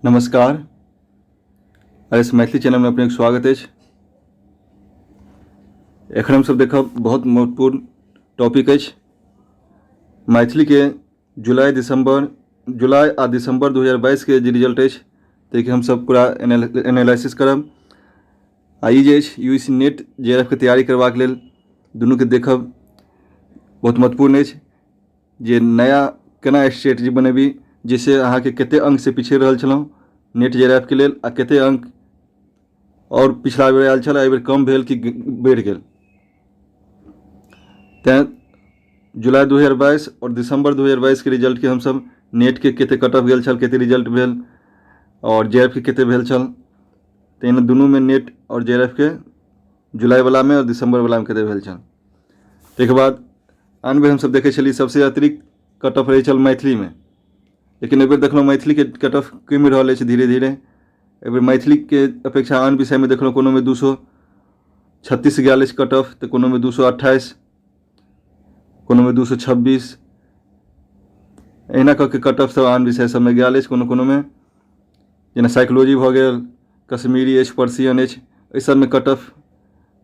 नमस्कार, R S Maithili चैनलमे अपनेके स्वागत अछि। एखन हमसभ देखब बहुत महत्वपूर्ण टॉपिक अछि मैथिलीके जुलाई दिसंबर, जुलाई आ दिसंबर 2022 के जे रिजल्ट अछि ताहिके हमसभ पूरा एनालिसिस करब आ ई जे अछि U C NET J R F के तैयारी करबाक लेल दुनूके देखब बहुत महत्वपूर्ण अछि जे नया केना स्ट्रेटजी बनेबी जाहिसँ अहाँके कतेक अङ्कसँ पिछड़ि रहल छलहुँ नेट जे आर एफ के लेल आ कतेक अङ्क आओर पिछला बेर आयल छल, एहिबेर कम भेल कि बढ़ि गेल। तैँ जुलाई 2022 आओर दिसम्बर 2022 के रिजल्टके हमसभ नेटके कतेक कट ऑफ गेल छल, कतेक रिजल्ट भेल आओर जे आर एफ के कतेक भेल छल, ताहिमे दुनूमे नेट आओर जे आर एफ के जुलाइवलामे आओर दिसम्बरवलामे कतेक भेल छल। ताहिके बाद आन बेर हमसभ देखै छलियै सभसँ अतिरिक्त कट ऑफ रहै छल मैथिलीमे, लेकिन एहिबेर देखलहुँ मैथिलीके कट ऑफ कमि रहल अछि धीरे धीरे। एहिबेर मैथिलीके अपेक्षा आन विषयमे देखलहुँ कोनोमे 236 गेल अछि कट ऑफ, तऽ कोनोमे 228, कोनोमे 226, एहिना कऽ के कट ऑफ सभ आन विषय सभमे गेल अछि। कोनो कोनोमे जेना साइकोलॉजी भऽ गेल, कश्मीरी अछि, पर्सियन अछि, एहि सभमे कट ऑफ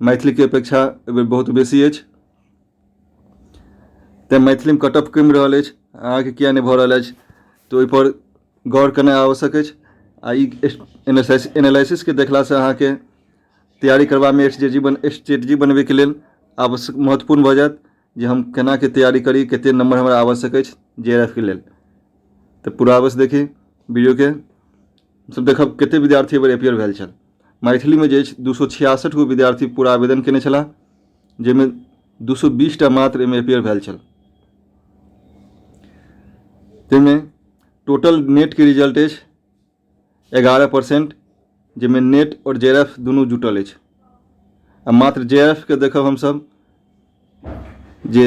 मैथिलीके अपेक्षा एहिबेर बहुत बेसी अछि। तेँ मैथिलीमे कट ऑफ कमि रहल अछि, अहाँके किए नहि भऽ रहल अछि, तऽ ओहिपर गौर केनाइ आवश्यक अछि। आ ई एनालिसिसके देखलासँ अहाँके तैयारी करबामे स्ट्रेटजी बनबैके लेल आवश्यक महत्वपूर्ण भऽ जायत जे हम केनाके तैयारी करी, कतेक नम्बर हमरा आवश्यक अछि जे आर एफ के लेल। तऽ पूरा अवश्य देखी वीडियोके। सब देखब कतेक विद्यार्थी एहिबेर अपियर भेल छल। मैथिलीमे जे अछि 266 गो विद्यार्थी पूरा आवेदन केने छलाह, जाहिमे 220 टा मात्र एहिमे अपियर भेल छल। ताहिमे टोटल नेटके रिजल्ट अछि 11%, जाहिमे नेट आओर जे आर एफ दुनू जुटल अछि। आ मात्र जे आर एफ के देखब हमसभ जे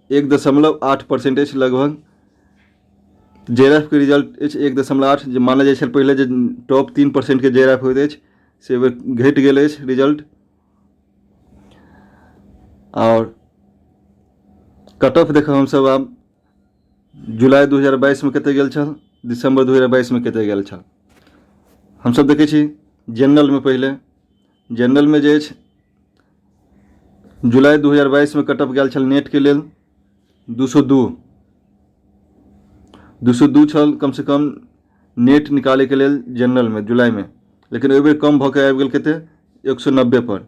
1.8% अछि लगभग। जे आर एफ के रिजल्ट अछि 1.8, जे मानल जाइ छल पहिले जे टॉप 3% के जे आर एफ होइत अछि, से घटि गेल अछि रिजल्ट। आओर कट ऑफ देखब हमसभ आब जुलाई 2022 मे कतेक गेल छल, दिसम्बर 2022 मे कतेक गेल छल। हमसभ देखै छी जनरलमे, पहिले जनरलमे जे अछि जुलाई 2022 मे कट ऑफ गेल छल नेटके लेल 202, 202 छल कमसँ कम नेट निकालैके लेल जनरलमे जुलाइमे, लेकिन ओहि बेर कम भऽ कऽ आबि गेल कतेक 190 पर।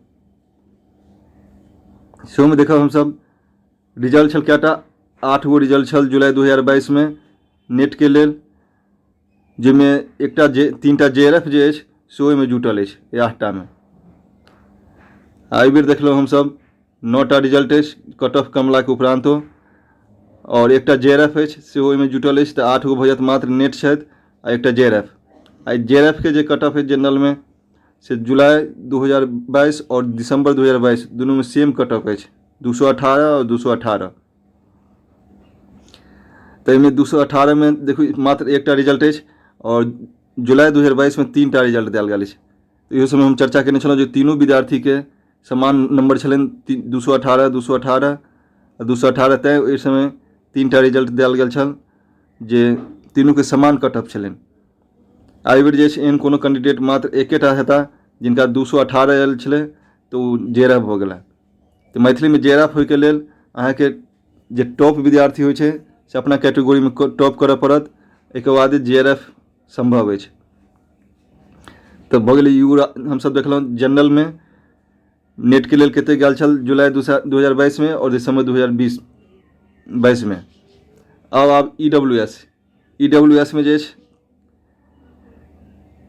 सेहोमे देखब हमसभ रिजल्ट छल कएटा, 8 गो रिजल्ट छल जुलाई 2022 मे नेटके लेल, जाहिमे एकटा जे 3टा जे आर एफ जे अछि से ओहिमे जुटल अछि एहि 8टामे। आ एहिबेर देखलहुँ हमसभ 9टा रिजल्ट अछि कट ऑफ कमलाके उपरान्तो, आओर एकटा जे आर एफ अछि सेहो ओहिमे जुटल अछि, तऽ 8 गो भऽ जायत मात्र नेट छथि आ एकटा जे आर एफ। आ जे आर एफ के जे कट ऑफ अछि जनरलमे से जुलाई 2022 आओर दिसम्बर 2022 दुनूमे सेम कट ऑफ अछि 218 आओर 218। ताहिमे 218मे देखू मात्र एकटा रिजल्ट अछि आओर जुलाई 2022मे 3टा रिजल्ट देल गेल अछि। इहो समय हम चर्चा केने छलहुँ जे तीनू विद्यार्थीके समान नम्बर छलनि 218, 218 आ 218, तैँ ओहि समय 3टा रिजल्ट देल गेल छल जे तीनूके समान कट ऑफ छलनि। आ एहिबेर जे छै एहन कोनो कैंडिडेट मात्र एकेटा हेताह जिनका 218 आयल छलै तऽ ओ जे आर एफ भऽ गेला। तऽ मैथिलीमे जे आर एफ होइके लेल अहाँके जे टॉप विद्यार्थी होइ छै से अपना कैटेगरीमे टॉप करऽ पड़त, एहिके बादे जे आर एफ सम्भव अछि। तऽ भऽ गेलै you. हमसभ देखलहुँ जनरलमे नेटके लेल कतेक गेल छल जुलाई 2022मे आओर दिसम्बर 2022मे। आब E W S, E W S मे जे अछि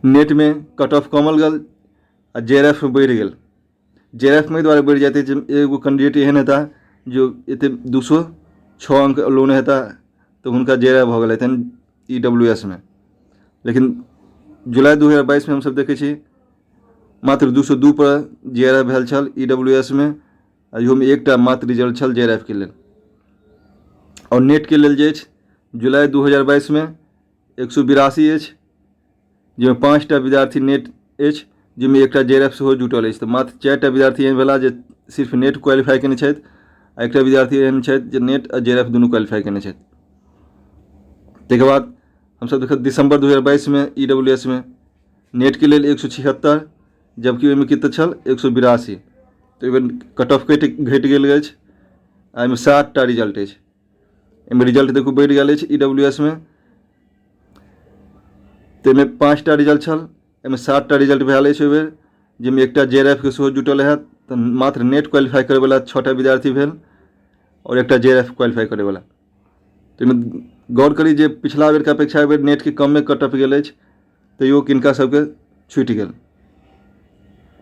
नेटमे कट ऑफ कमल गेल आ जे आर एफ बढ़ि गेल। जे आर एफ मे दुआरे बढ़ि जाइत अछि जे एगो कैंडिडेट एहन हेताह जो एतेक 206 अङ्क लोने हेताह तऽ हुनका जे आर एफ भऽ गेल हेतनि ई डब्ल्यू एस मे। लेकिन जुलाई 2022 मे हमसभ देखै छी मात्र 202 पर जे आर एफ भेल छल ई डब्ल्यू एस मे, आ इहोमे एकटा मात्र रिजल्ट छल जे आर एफ के लेल। आओर नेटके लेल जे अछि जुलाई 2022 मे 182 अछि, जाहिमे 5टा विद्यार्थी नेट अछि, जाहिमे एकटा जे आर एफ सेहो जुटल अछि। तऽ मात्र 4टा विद्यार्थी एहन भेलाह जे सिर्फ नेट क्वालिफाइ कयने छथि आ एकटा विद्यार्थी एहन छथि जे नेट आ जे आर एफ दुनू क्वालिफाइ कयने छथि। ताहिके बाद हमसभ देखब दिसम्बर 2022 मे ई डब्ल्यू एस मे नेटके लेल 176, जबकि ओहिमे कतेक छल 182। तऽ एहिबेर कट ऑफ घटि गेल अछि। आ एहिमे 7टा रिजल्ट अछि। एहिमे रिजल्ट देखू बढ़ि गेल अछि ई डब्ल्यू एस मे। ताहिमे 5टा रिजल्ट छल, एहिमे 7टा रिजल्ट भेल अछि एहिबेर, जाहिमे एकटा जे आर एफ के सेहो जुटल हैत। तऽ मात्र नेट क्वालिफाइ करैवला 6टा विद्यार्थी भेल आओर एकटा जे आर एफ क्वालिफाइ करैवला। ताहिमे गौर करी जे पिछला बेरके अपेक्षा एहिबेर नेटके कमे कट ऑफ गेल अछि, तैयो किनका सबके छूटि गेल।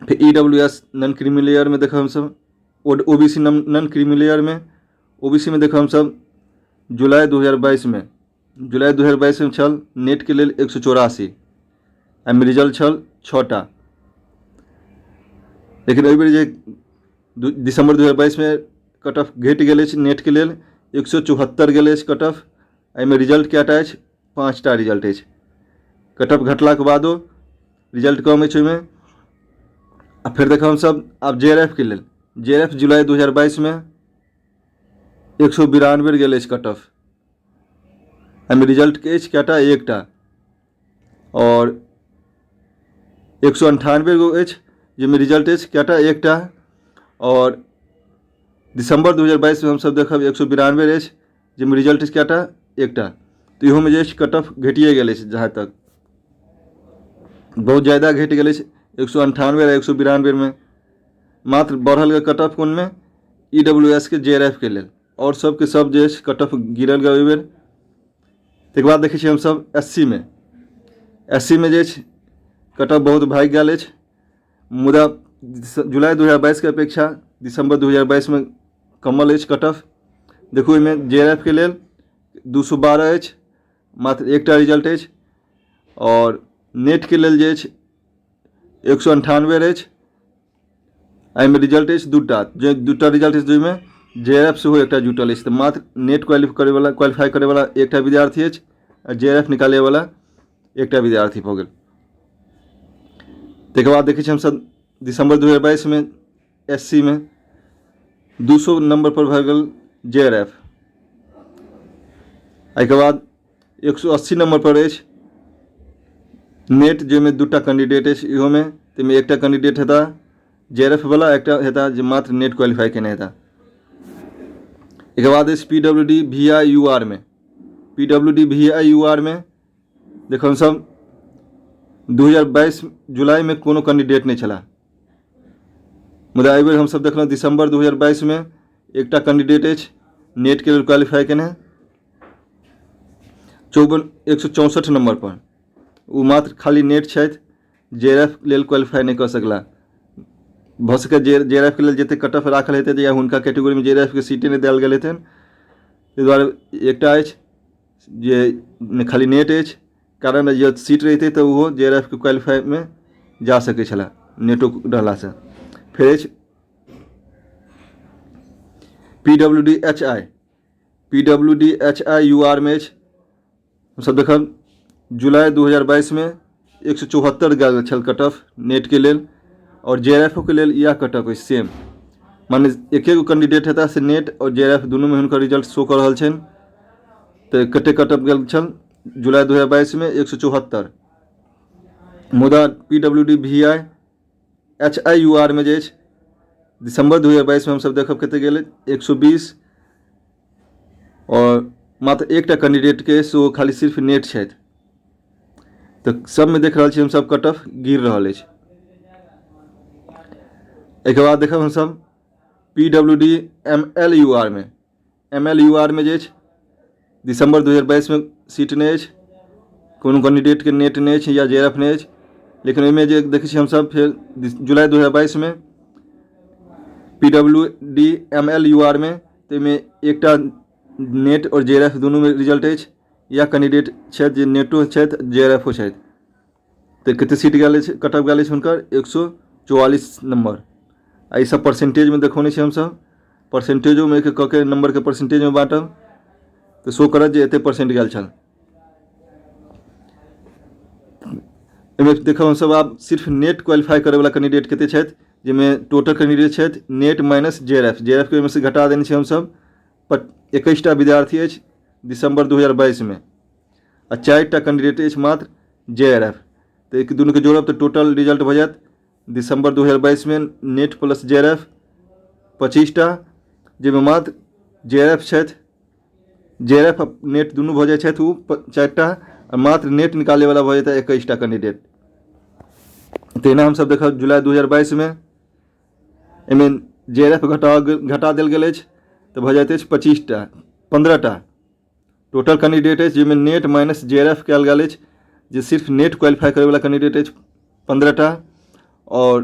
फेर ई डब्ल्यू एस नॉन क्रीमी लेयरमे देखब हमसब, O B C non creamy लेयरमे, ओ बी सी मे देखब हमसब जुलाई 2022 मे, जुलाई 2022 मे छल नेटके लेल 184, एहिमे रिजल्ट छल 6टा। लेकिन एहिबेर जे दिसम्बर 2022 मे कट ऑफ घटि गेल अछि, नेटके लेल 174 गेल अछि कट ऑफ। एहिमे रिजल्ट कएटा अछि? 5टा रिजल्ट अछि। कट ऑफ घटलाके बादो रिजल्ट कम अछि ओहिमे। आ फेर देखब हमसब आब जे आर एफ के लेल, जे आर एफ जुलाई 2022 मे 192 गेल अछि कट ऑफ। एहिमे रिजल्ट अछि कएटा? 1टा। आओर 198 गो अछि जाहिमे रिजल्ट अछि कएटा? 1टा। आओर दिसम्बर 2022 मे हमसब देखब 192 अछि जाहिमे रिजल्ट अछि कएटा? 1टा। तऽ इहोमे जे अछि कट ऑफ घटिए गेल अछि, जहाँ तक बहुत ज्यादा घटि गेल अछि 198 आ 192 मे। मात्र बढ़ल कट ऑफ कोनमे? ई डब्ल्यू एस के जे आर एफ के लेल। आओर सबके सब जे अछि कट ऑफ गिरल गेल ओहिबेर। ताहिके बाद देखै छियै हमसब एस सी मे। एस सी मे जे अछि कट ऑफ बहुत भागि गेल अछि, मुदा जुलाई 2022 के अपेक्षा दिसम्बर 2022 मे कमल अछि कट ऑफ। देखू ओहिमे जे आर एफ के लेल 212 अछि, मात्र 1टा रिजल्ट अछि। आओर नेटके लेल जे अछि 198 अछि, एहिमे रिजल्ट अछि 2टा, जे 2टा रिजल्ट अछि जाहिमे जे आर एफ सेहो 1टा जुटल अछि। तऽ मात्र नेट क्वालिफाइ करैवला 1टा विद्यार्थी अछि आ जे आर एफ निकालैवला 1टा विद्यार्थी भऽ गेल। ताहिके बाद देखै छी हमसब दिसम्बर 2022 मे एस सी मे 200 नम्बर पर भऽ गेल जे आर एफ। एहिके बाद 180 नम्बर पर अछि नेट, जाहिमे 2टा कैंडिडेट अछि इहोमे। ताहिमे 1टा कैंडिडेट हेता जे आर एफ वाला, 1टा हेता जे मात्र नेट क्वालिफाइ केने हेता। एहिके बाद अछि P W D V I U R मे। P W D V I U R मे देखब हमसब 2022 जुलाई मे कोनो कैंडिडेट नहि छलाह, मुदा एहिबेर हमसब देखलहुँ दिसम्बर 2022 मे 1टा कैंडिडेट अछि नेटके लेल क्वालिफाइ केने 164 नम्बर पर। ओ मात्र खाली नेट छथि, जे आर एफ लेल क्वालिफाइ नहि कऽ सकला। भऽ सकैए जे आर एफ के लेल जतेक कट ऑफ राखल हेतै या हुनका कैटेगरीमे जे आर एफ के सीटे नहि देल गेल हेतनि, ताहि दुआरे 1टा अछि जे खाली नेट अछि, कारण जे सीट रहितै तऽ ओहो जे आर एफ के क्वालिफाइमे जा सकै छलाह नेटो रहलासँ। फेर अछि P W D H I, P W D H I U R मे अछि। हमसब देखब जुलाई 2022 मे 174 गेल छल कट ऑफ नेटके लेल, आओर जे आर एफ के लेल इएह कट ऑफ अछि सेम, माने एके गो कैंडिडेट हेता से नेट आओर जे आर एफ दुनूमे हुनकर रिजल्ट शो कऽ रहल छनि। तऽ कतेक कट ऑफ गेल छल जुलाई 2022 मे? 174। मुदा P W D V I H I U R मे जे अछि दिसम्बर 2022 मे हमसब देखब कतेक गेलै 120, आओर मात्र 1टा कैंडिडेटके सेहो खाली सिर्फ नेट छथि। तऽ सबमे देख रहल छी हमसब कट ऑफ गिर रहल अछि। एहिके बाद देखब हमसब P W D M L U R मे। एम एल यू आर मे जे अछि दिसम्बर 2022 मे सीट नहि अछि, कोनो कैंडिडेटके नेट नहि अछि या जे आर एफ नहि अछि, लेकिन ओहिमे जे देखै छियै हमसब फेर जुलाई 2022 मे P W D M L U R मे ताहिमे 1टा नेट आओर जे आर एफ दुनूमे रिजल्ट अछि। इएह कैंडिडेट छथि जे नेटो छथि जे आर एफो छथि। तऽ कतेक सीट गेल अछि, कट ऑफ गेल अछि हुनकर 144 नम्बर। आ ईसब परसेंटेजमे देखौने छी हमसब, परसेंटेजोमे कऽ के नम्बरके परसेंटेजमे बाँटब तऽ शो करत जे एतेक परसेंट गेल छल। एहिमे देखब हमसब आब सिर्फ नेट क्वालिफाइ करैवला कैंडिडेट कतेक छथि, जाहिमे टोटल कैंडिडेट छथि NET minus J R F, J R F के ओहिमे से घटा देने छी हमसब, 21टा विद्यार्थी अछि दिसम्बर 2022 मे। आ 4टा कैंडिडेट अछि मात्र जे आर एफ। तऽ एक दुनूके जोड़ब तऽ टोटल रिजल्ट भऽ जायत दिसम्बर 2022मे NET plus J R F 25टा, जाहिमे मात्र जे आर एफ छथि, जे आर एफ नेट दुनू भऽ जाइ छथि ओ 4टा, आ मात्र नेट निकालैवला भऽ जेतै 21टा कैंडिडेट। तहिना हमसभ देखब जुलाई 2022मे एहिमे जे आर एफ घटा देल गेल अछि तऽ भऽ जाइत अछि 25टा, 15टा टोटल कैंडिडेट अछि, जाहिमे NET minus J R F कयल गेल अछि, जे सिर्फ नेट क्वालिफाई करैवला कैंडिडेट अछि 15टा। आओर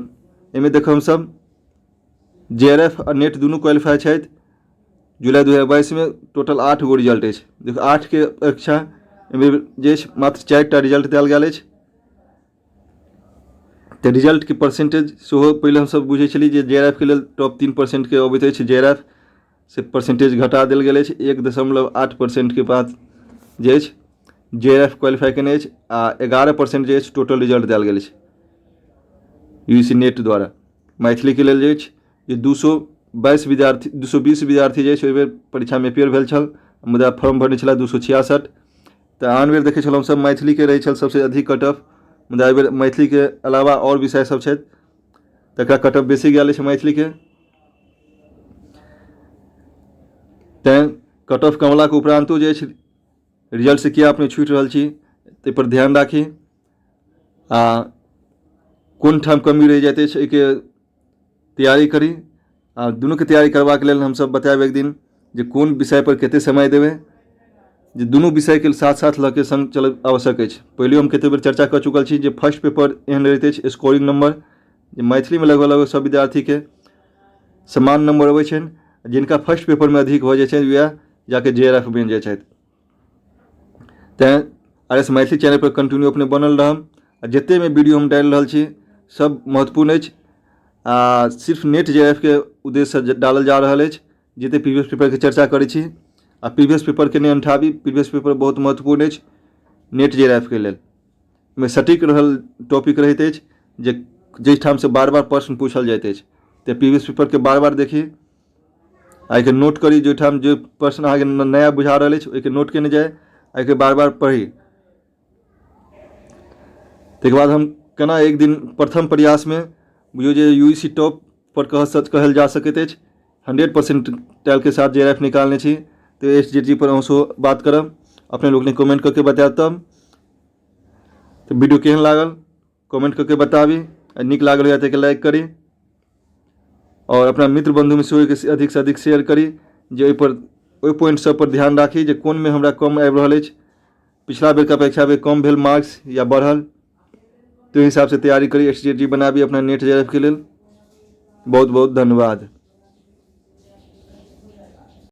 एहिमे देखब हमसभ जे आर एफ आ नेट दुनू क्वालिफाई छथि जुलाई 2022मे टोटल 8 गो रिजल्ट अछि। देखियौ 8के अपेक्षा एहिमे जे अछि मात्र 4टा रिजल्ट देल गेल अछि। तऽ रिजल्टके परसेंटेज सेहो पहिले हमसभ बुझै छलियै जे जे आर एफ के लेल टॉप 3%के अबैत अछि जे आर एफ, से परसेंटेज घटा देल गेल अछि 1.8%के बाद जे अछि जे आर एफ क्वालिफाई केने अछि, आ 11% जे अछि टोटल रिजल्ट देल गेल अछि यू सी नेट द्वारा। मैथिलीके लेल जे अछि जे 222 विद्यार्थी, 220 विद्यार्थी जे अछि ओहि बेर परीक्षामे अपियर भेल छल, मुदा फॉर्म भरने छलाह 266। तऽ आन बेर देखै छलहुँ सब मैथिलीके रहै छल सबसँ अधिक कट ऑफ, मुदा एहि बेर मैथिलीके अलावा आओर विषय सब छथि तकरा कट ऑफ बेसी गेल अछि मैथिलीके। तैँ कट ऑफ कमलाके उपरान्तो जे अछि रिजल्टसँ किए अपने छूटि रहल छी ताहिपर ध्यान राखी, आ कोन ठाम कमी रहि जाइत अछि एहिके तैयारी करी। आ दुनूके तैयारी करबाक लेल हमसभ बतायब एक दिन जे कोन विषयपर कतेक समय देबै, जे दुनू विषयके साथ साथ लऽ के सङ्ग चलब आवश्यक अछि। पहिले हम कतेक बेर चर्चा कऽ चुकल छी जे फर्स्ट पेपर एहन रहैत अछि स्कोरिंग नंबर, जे मैथिलीमे लगभग लगभग सभ विद्यार्थीके समान नंबर अबै छनि, जिनका फर्स्ट पेपरमे अधिक भऽ जाइ छनि वएह जाके जे आर एफ बनि जाइ छथि। तैँ आर एस मैथिली चैनलपर कंटिन्यू अपने बनल रहब, आ जतेक वीडियो हम डालि रहल छी सब महत्वपूर्ण अछि, आ सिर्फ नेट जे आर एफ के उद्देश्यसँ डालल जा रहल अछि। जतेक प्रीवियस पेपरके चर्चा करै छी, आ प्रीवियस पेपरके नहि अनठाबी, प्रीवियस पेपर बहुत महत्वपूर्ण अछि नेट जे आर एफ के लेल। ओहिमे सटीक रहल टॉपिक रहैत अछि जे जाहिठामसँ बार बार प्रश्न पूछल जाइत अछि, तऽ प्रीवियस पेपरके बार बार देखी, एहिके नोट करी, जाहिठाम जे प्रश्न अहाँके नया बुझा रहल अछि ओहिके नोट केने जाइ, एहिके बार बार पढ़ी। ताहिके बाद हम केना एक दिन प्रथम प्रयासमे बुझियौ जे यू ई सी टॉप पर कहल जा सकैत अछि 100% टाइलके साथ जे आर एफ निकालने छी, तऽ एस जी टी पर अहूँ सेहो बात करब, अपने लोकनि कमेंट कऽ के बतायब। तब तऽ वीडियो केहन लागल कमेंट कऽ के बताबी, आ नीक लागल हुए तऽ लाइक करी, आओर अपना मित्र बन्धुमे सेहो एहिके अधिकसँ अधिक शेयर करी, जे ओहिपर ओहि पॉइंट सब पर ध्यान राखी जे कोनमे हमरा कम आबि रहल अछि, पिछला बेरके अपेक्षा एहि बेर कम भेल मार्क्स या बढ़ल, ताहि हिसाबसँ तैयारी करी, स्ट्रेटजी बनाबी अपना नेट जे आर एफ के लेल। बहुत बहुत धन्यवाद।